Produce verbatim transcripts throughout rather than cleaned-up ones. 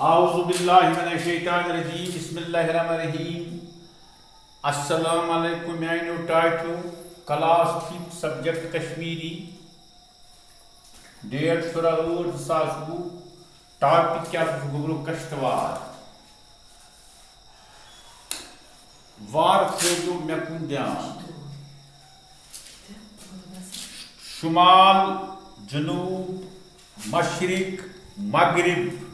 اعوذ باللہ من الشیطان الرجیم، بسم اللہ الرحمن الرحیم۔ السلام علیکم میانیو ٹاٹھیو، class fifth, subject Kashmiri, date شُراہ ٲٹھ زٕ ساس وُہ۔ ٹاپک کیٛاہ چھُ؟ گوٚبرو کشتوار۔ وار تھٲوِو مےٚ کُن دھیان۔ شمال، جنوب، مشرق، مغرب،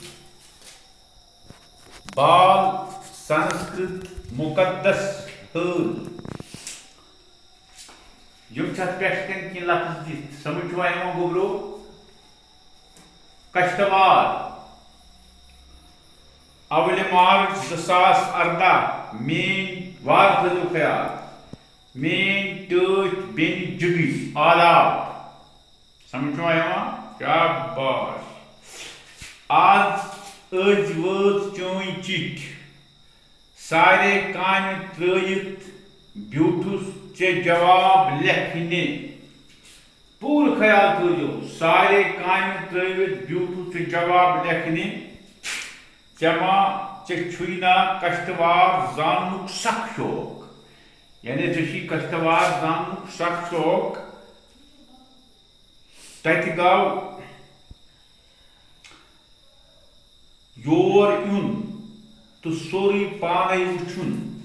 بال، سنسکرت، مقدس، حٲل۔ یِم چھِ اَتھ پٮ۪ٹھ کَنۍ کینٛہہ لفظ دِتھ، سمجھ چھُوا یِوان گوٚبرو؟ کشتوار، اولہِ مارچ زٕ ساس ارداہ، مین، وار تھٲیِو خیال، مین ٹٲٹھۍ بیٚنہِ جِگٕج آداب۔ سمجھ چھُوا یِوان؟ شاباش۔ آز أزۍ وٲژ چٲنۍ چِٹھۍ۔ سارے کامہِ ترٲوِتھ بیوٗٹھُس ژےٚ جواب لیکھنہِ۔ پوٗرٕ خیال تھٲوِو، سارے کامہِ ترٲوِتھ بیوٗٹھُس ژےٚ جواب لیکھنہِ۔ ژےٚ ما، ژےٚ چھُے نا کشتوار زاننُک سخ شوق؟ یعنی ژےٚ چھُے کشتوار زاننُک سخ شوق۔ تتہِ گوٚو یور یُن تہٕ سورُے پانے وُچھُن۔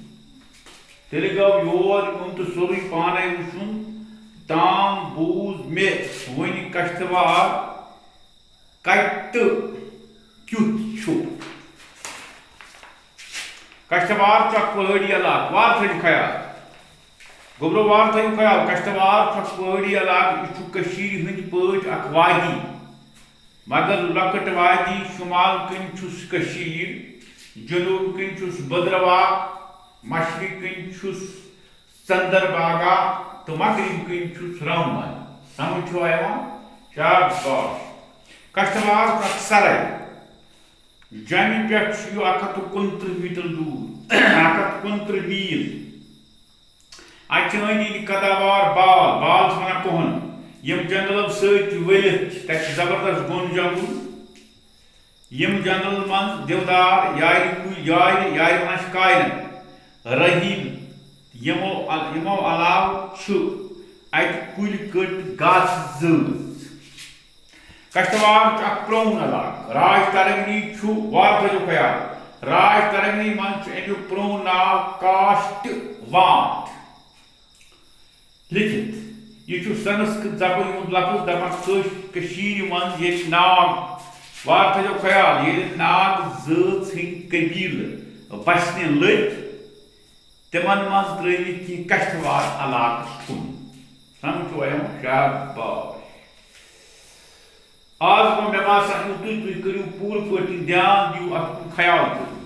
تیٚلہِ گوٚو یور یُن تہٕ سورُے پانے وُچھُن۔ تام بوٗز مےٚ وُنہِ کشتوار کتہِ تہٕ کیُتھ چھُ۔ کشتوار چھُ اکھ پہٲڑی علاقہٕ، وار تھٲیِو خیال۔ گوٚبرو، وار تھٲیِو خیال، کشتوار چھُ اکھ پہٲڑی علاقہٕ، یہِ چھُ کٔشیٖرِ ہٕنٛدۍ پٲٹھۍ اکھ وادی، مگر لۄکٕٹ وادی۔ شمال کِنۍ چھُس کٔشیٖر، جنوب کِنۍ چھُس بدرواہ، مشرق کِنۍ چھُس ژندر باغا تہٕ مغرب کِنۍ چھُس رمبن۔ سمجھ چھُوا یِوان؟ شاباش۔ کشتوار چھُ اکھ سرے۔ جوٚمہِ پٮ۪ٹھ چھُ یہِ اکھ ہتھ تہٕ کُنترٕہ میٖٹر دوٗر، اکھ ہتھ کُنترٕہ میٖل۔ اَتہِ چھِ أنٛدۍ أنٛدۍ قداوار بال، بال چھِ وَنان کوہَن، یِم جنٛگلَو سۭتۍ ؤلِتھ چھِ۔ تَتہِ چھِ زبردست گوٚن جنٛگُل۔ یِم جنٛگلَن منٛز دِودار، یارِ کُلۍ، یارِ، یارِ وَنان چھِ کایلَن، رٔحیٖم۔ یِمو، یِمو علاوٕ چھُ اَتہِ کُلۍ کٔٹۍ گاسہٕ زٲژ۔ کشتوار چھُ اکھ پرون علاقہٕ۔ راج ترنگی چھُ، وار تھٲیِو خیال، راج ترنگی منٛز چھُ امیُک پرون ناو کاشت وانت لیکھِتھ۔ یہِ چھُ سنسکرت زبٲنۍ ہُنٛد لفظ دپان کٲش-، کٔشیٖرِ منٛز ییٚلہِ ناگ، وار تھٲیِو خیال، ییٚلہِ ناگ زٲژ ہٕنٛدۍ قبیٖلہٕ بسنہِ لٔگۍ، تِمن منٛز ترٲوِکھ کینٛہہ کشتوار علاقس کُن۔ سمجھ چھُوا یِوان؟ شاباش۔ آز گوٚو مےٚ باسان یُتُے، تُہۍ کٔرِو پوٗرٕ پٲٹھۍ دھیان دِیِو اَتھ کُن، خیال کٔرِو۔